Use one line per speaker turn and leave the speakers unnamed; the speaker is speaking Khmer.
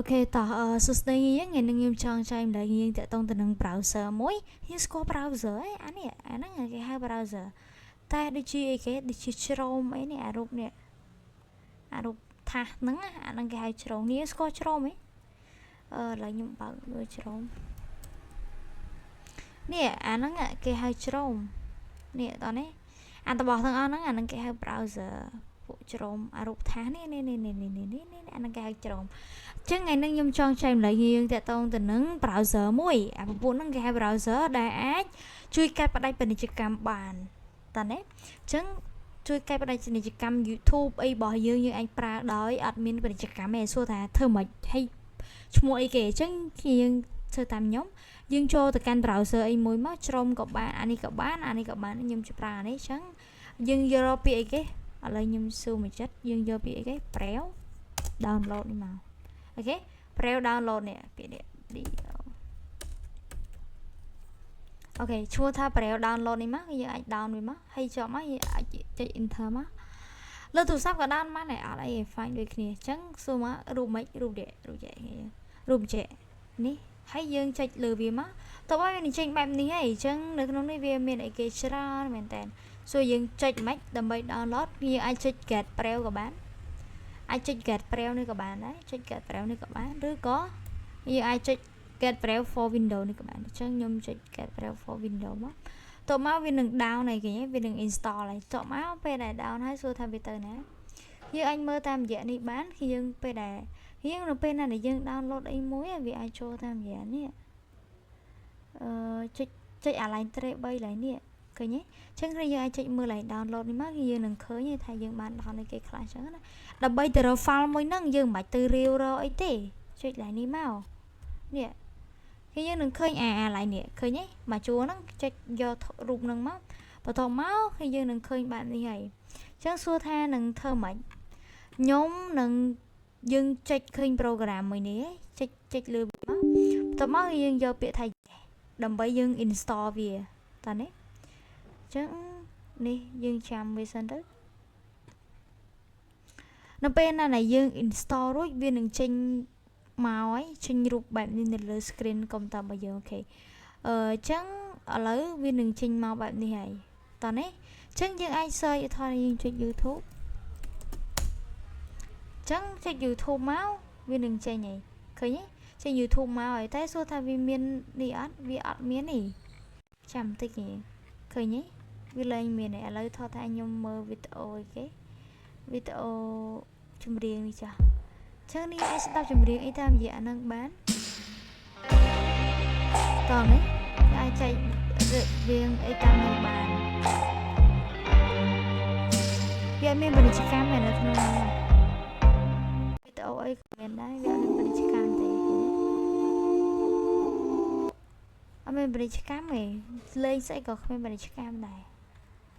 OK តោះសួស្តីយើងថ្ងៃនេះខ្ញុំចង់ចែករំលែកយើងតាក់ទងទៅនឹង browser មួយយើងស្គាល់ browser ឯអានេះអាហ្នឹងគេហៅ browser តែដូចជាអីគេដូចជា Chrome អីនេះអារូបនេះអារូបថាសហ្នឹងអាហ្នឹងគេហៅ Chrome នេះស្គាល់ Chrome ហ៎អឺឥឡូវខ្ញុំបើកមើល Chrome នេះអាហ្នឹងគេហៅ Chrome នេះតោះនេះអាតបោះទាំងអស់ហ្នឹងអាហ្នឹងគេហៅ browser ពួក Chrome អារូបថាសនេះនេះនេះនេះនេះនេះនេះអាហ្នឹងគេហៅ Chrome ចឹងថ្ងៃនេះខ្ញុំចង់ចែករំលែកយើងតាក់ទងទៅនឹង browser មួយអាពពួកហ្នឹងគេហៅ browser ដែលអាចជួយកាត់ផ្ដាច់ពាណិជ្ជកម្មបានតើណាចឹងជួយកាត់ផ្ដាច់ពាណិជ្ជកម្ម YouTube អីរបស់យើងយើងអាចប្រើដោយអត់មានពាណិជ្ជកម្មទេសួរថាធ្វើម៉េចហើយឈ្មោះអីគេអញ្ចឹងយើងធ្វើតាមខ្ញុំយើងចូលទៅកាន់ browser អីមួយមក Chrome ក៏បានអានេះក៏បានអានេះក៏បានខ្ញុំប្រើអានេះអញ្ចឹងយើងយកពាក្យអីគេឥឡូវខ្ញុំស៊ូមួយចិត្តយើងយកពាក្យអីគេ Brave download នេះមក OK Brave download នេះពាក្យនេះ D OK ឈ្មោះថា Brave download នេះមកយើងអាច down វាមកហើយចប់មកយើងអាចចុច enter មកលើទូរស័ព្ទក៏ down បានដែរអត់អី fine ដូចគ្នាអញ្ចឹងសួរមករូបម៉េចរូបនេះរូបចេះរូបចេះនេះហើយយើងចុចលើវាមកតោះវានឹងចេញបែបនេះហើយអញ្ចឹងនៅក្នុងនេះវាមានអីគេច្រើនមែនតើសួរយើងចុចមិនដើម្បី download យើងអាចចុច get Brave ក៏បានអាចចុច get Brave នេះក៏បានដែរចុច get Brave នេះក៏បានឬក៏យើងអាចចុច get Brave for Windows នេះក៏បានអញ្ចឹងខ្ញុំចុច get Brave for Windows មកតបមកវានឹង down ហើយគេវានឹង install ហើយតបមកពេលដែល down ហើយសួរថាវាទៅណាយើងអាចមើលតាមរយៈនេះបានគឺយើងពេលដែលយើងនៅពេលណាដែលយើង download អីមួយវាអាចចូលតាមរយៈនេះអឺចុចចុចអា line tray 3 line នេះឃើញទេអញ្ចឹងយើងអាចចុចមើល line download នេះមកគឺយើងនឹងឃើញថាយើងបាន download អីគេខ្លះអញ្ចឹងណាដើម្បីទៅរក file មួយហ្នឹងយើងមិនបាច់ទៅរាវរកអីទេចុច line នេះមកនេះគឺយើងនឹងឃើញអាអា line នេះឃើញទេមកជួរហ្នឹងចុចយករូបហ្នឹងមកបន្ទាប់មកគឺយើងនឹងឃើញបែបនេះហើយអញ្ចឹងសួរថានឹងធ្វើម៉េចខ្ញុំនឹងយើងចុចឃើញ program មួយនេះចុចចុចលើវាមកបន្ទាប់មកយើងយកពាក្យថាដើម្បីយើង install វាតើនេះអញ្ចឹងនេះយើងចាំវាសិនទៅនៅពេលណាដែលយើង install រួចវានឹងចេញមកហើយចេញរូបបែបនេះនៅលើ screen កុំព្យូទ័ររបស់យើង OK អឺអញ្ចឹងឥឡូវវានឹងចេញមកបែបនេះហើយតោះនេះអញ្ចឹងយើងអាច search ឧទាហរណ៍យើងចុច YouTube អញ្ចឹងចុច YouTube មកវានឹងចេញហើយឃើញទេចេញ YouTube មកហើយតែសួរថាវាមាននេះអត់វាអត់មាននេះចាំបន្តិចនេះឃើញទេវាលែងមានហើយឥឡូវថតថាខ្ញុំមើលវីដេអូអីគេវីដេអូចម្រៀងនេះចាស់អញ្ចឹងនេះអាចស្ដាប់ចម្រៀងអីតាមរយៈហ្នឹងបានតោះនេះអាចចែករៀងអីតាមនឹងបានវាអត់មានពាណិជ្ជកម្មទេនៅក្នុងហ្នឹងវីដេអូអីក៏មានដែរវាអត់មានពាណិជ្ជកម្មទេអត់មានពាណិជ្ជកម្មទេលេងស្អីក៏គ្មានពាណិជ្ជកម្មដែរ។